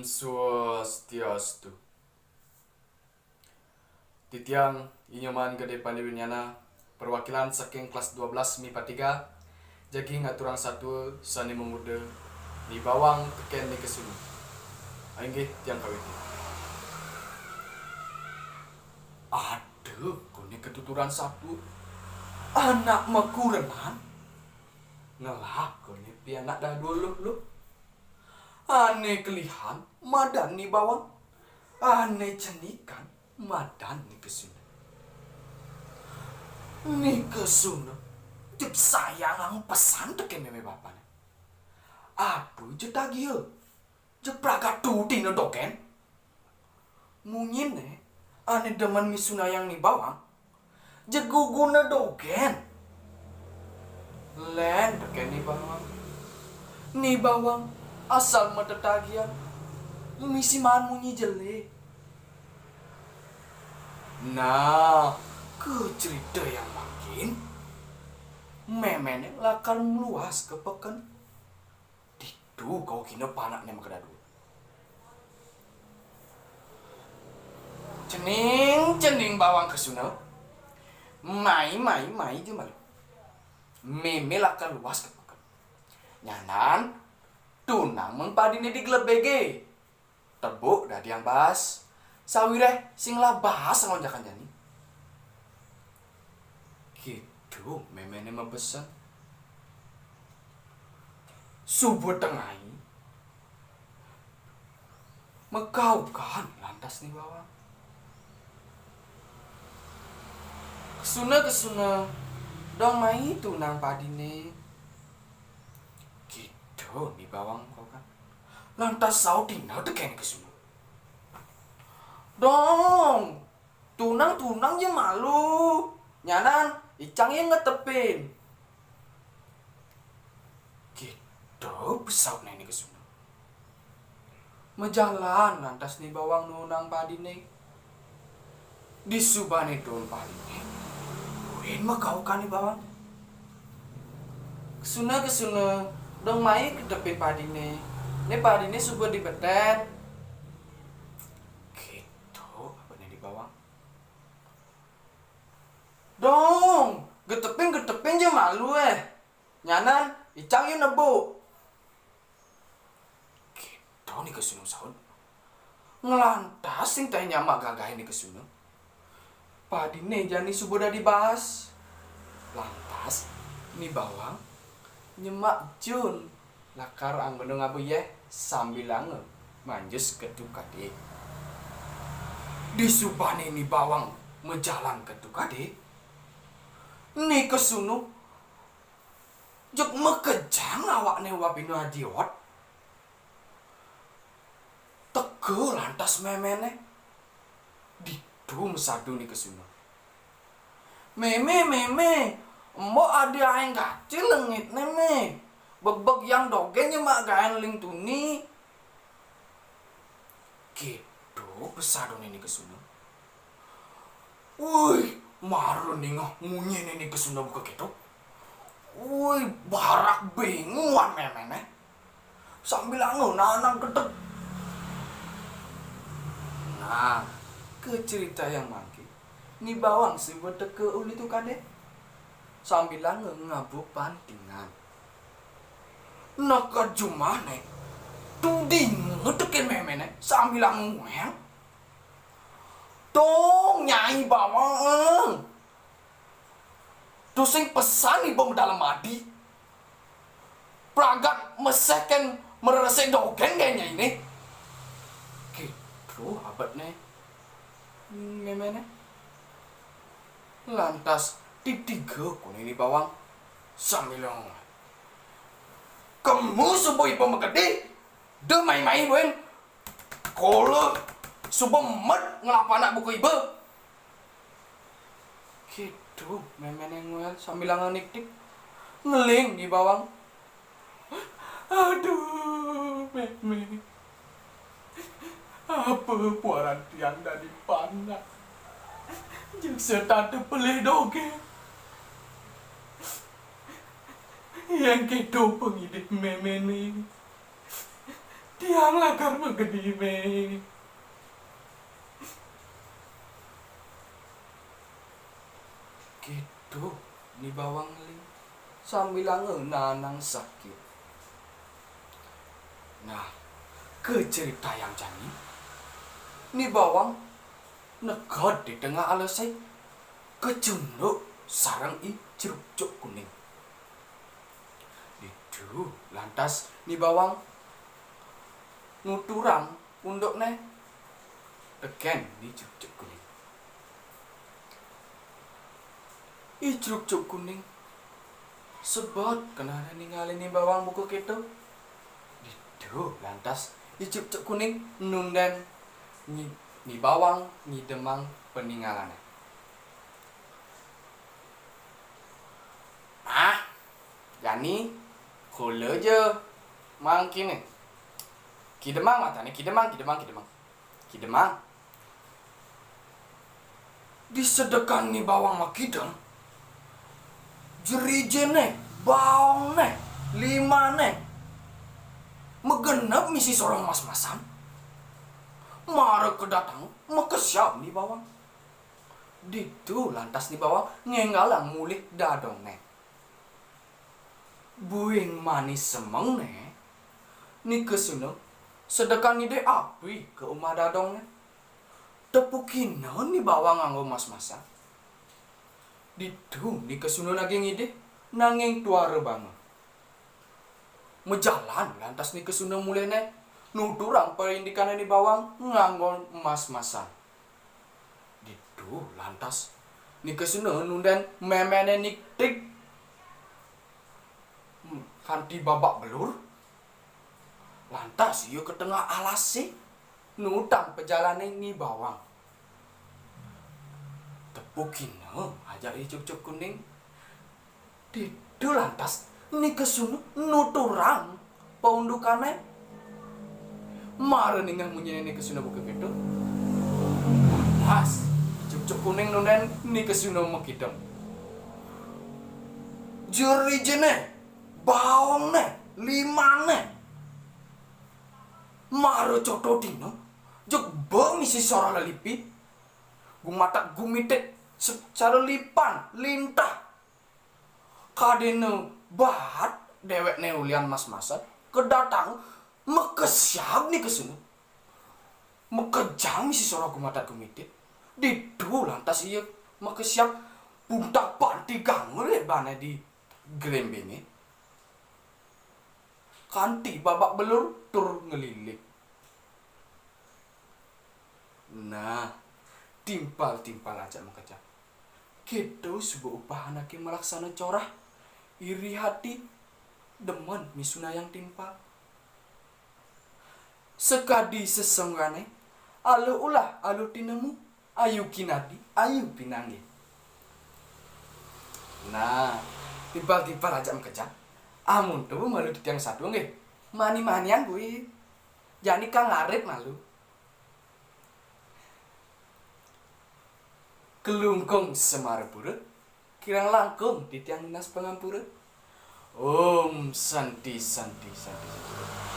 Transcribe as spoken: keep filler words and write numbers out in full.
Swastiastu. Titiang I Nyoman Gede Pandiwinjana, perwakilan saking kelas dua belas MIPA tiga, jagi ngaturang satua sane mamurda Ni Bawang teken Ni Kesuna. Inggih, tiang kawiti. Ada kone katuturan satua, anak makurenan, ngelah kone pianak dadua luh-luh. Ane kelihan madan Ni Bawang, ane cenikan madan Ni Kesuna. Ni Kesuna jeg sayangang pesan teken meme bapane. Apa jeg tagia? Jeg pragat tutina dogen. Munyine ane demen misunayang Ni Bawang, jeg guguna dogen. Len teken Ni Bawang. Ni Bawang asal matetagian, misi maan munyi jele. Nah, kaceritayang mangkin, memene lakar maluas ka peken. Ditu kaugina panakne makadadua. Cening, cening Bawang Kesuna. Mai, mai, mai ja malu. Meme lakar luas ka peken. Nyanan, tunang meng padine di glebege. Tebuk dadiang baas, sawireh sing ngelah baas ngonjakan jani. Gitu memene mapesen. Suba tengai, makaukan lantas Ni Bawang. "Kesuna, Kesuna, dong mai tunang padine." Gitu Ni Bawang makaukan. Lantas sautina teken Ni Kesuna. "Dong, tunang-tunang ja malu. Nyanan, icang ja ngetepin." Gitu pesautne Ni Kesuna. Majalan lantas Ni Bawang nunang padine. Disubane tun padine, buin makaukan Ni Bawang. "Kesuna, Kesuna, dong mai ketepin padine. Ne padine suba di beten." Gitu abetne Ni Bawang. "Dong, getepin, getepin ja malu, eh. Nyanan, icang ja nebuk." Gitu Ni Kesuna saut. Nglantas sing tahe nyamak gagahe Ni Kesuna. Padine jani suba dadi baas. Lantas, Ni Bawang nyemak jun lakar anggona ngaba yeh sambilanga manjus ka tukade. Disubane Ni Bawang majalan ka tukade, Ni Kesuna jeg makejang awakne wapina adiot. Teka lantas memene. Ditu masadu Ni Kesuna. "Meme, meme, embok adi aeng gati lengitne, me. Bebegiang dogen nyemak gaen ling tuni." Gitu pesadune Ni Kesuna. Uih, mara ningeh munyine Ni Kesuna buka keto. Uih, barak bingungan memene. Sambilanga nanang gedeg. Nah, kaceritayang mangkin, Ni Bawang suba teka uli tukade. Sambilanga ngaba pantingan. Neked jumahne, tudinga teken memene sambilanga ngoel. "Dong, Nyai Bawang, tusing pesan iba madalem adi. Pragat mesehken mareresik dogen gaen Nyaine." Gitu abetne memene. Lantas titiga kone Ni Bawang sambilanga ngoel. "Kemu suba iba makadi, da mai-mai buin. Kala suba med ngelah panak buka iba." Gitu memene ngoel sambilanga niktik. Ngeling Ni Bawang. "Aduh, meme. Apa puaran tiang dadi panak? Jeg setata pelih dogen. Yen keto pangidih memene, Tiang lakar magedi, Mé. Kéto Ni Bawang ngeling sambilanga naanang sakit. Nah, kacaritayang jani, Ni Bawang neked di tengah alase, kacunduk sareng I Crukcuk Kuning. Ditu lantas Ni Bawang nuturang undukne teken I Crukcuk Kuning. I Crukcuk Kuning sebet kenehne ningalin Ni Bawang buka kéto. Ditu lantas I Crukcuk Kuning nunden Ni, Ni Bawang ngidemang paningalane. Ah, jani kula ja mangkine. Kidemang matane, kidemang, kidemang, kidemang. Kidemang. Disedekan Ni Bawang makidem, jerijine, baongne, limane, magenep misi soroh mas-masan. Mara kedatang, makesiab Ni Bawang. Ditu lantas Ni Bawang ngenggalang mulih dadongne. Buin mani semengne, Ni Kesuna sedekan ngidih api ka umah dadongne. Tepukina Ni Bawang nganggo mas-masan. Ditu Ni Kesuna nagih ngidih, nanging tuara banga. Majalan lantas Ni Kesuna mulihne, nuturang paindikane Ni Bawang nganggo mas-masan. Ditu lantas Ni Kesuna nunden memene Ni Ketik kanti babak belur. Lantas ia ka tengah alase, nutang pajalane Ni Bawang. Tepukina ajak I Crukcuk Kuning. Ditu lantas Ni Kesuna nuturang paundukane. Mara ningeh munyine Ni Kesuna buka pintu, lantas I Crukcuk Kuning nunden Ni Kesuna makidem. Jerijine, baongne, limane, mara coto dina, jeg ba misi soroh lelipi, gumatak gumitit secara lipan lintah. Kadena baat dewekne ulian mas-masan, kedatang makesiab Ni Kesuna. Makejang misi soroh gumatak gumitit. Ditu lantas ia makesiab buntak panti ganga lebane di glembenge. Kanti babak belur tur ngelilip. Nah, timpal-timpal ajak makejang. Kéto suba upah anake malaksana corah, iri hati, demen misunayang timpal. Sakadi sesenggane, aluh ulah, aluh tinemu, ayu kinadi, ayu pinanggih. Nah, timpal-timpal ajak makejang. Amun to malu titiang satua nggih. Mani-manian kuwi. Jani kang larit malu. Klungkung Semarapura, kirang langkung titiang nunas pangampura. Om Santi, Santi, Santi, Santi.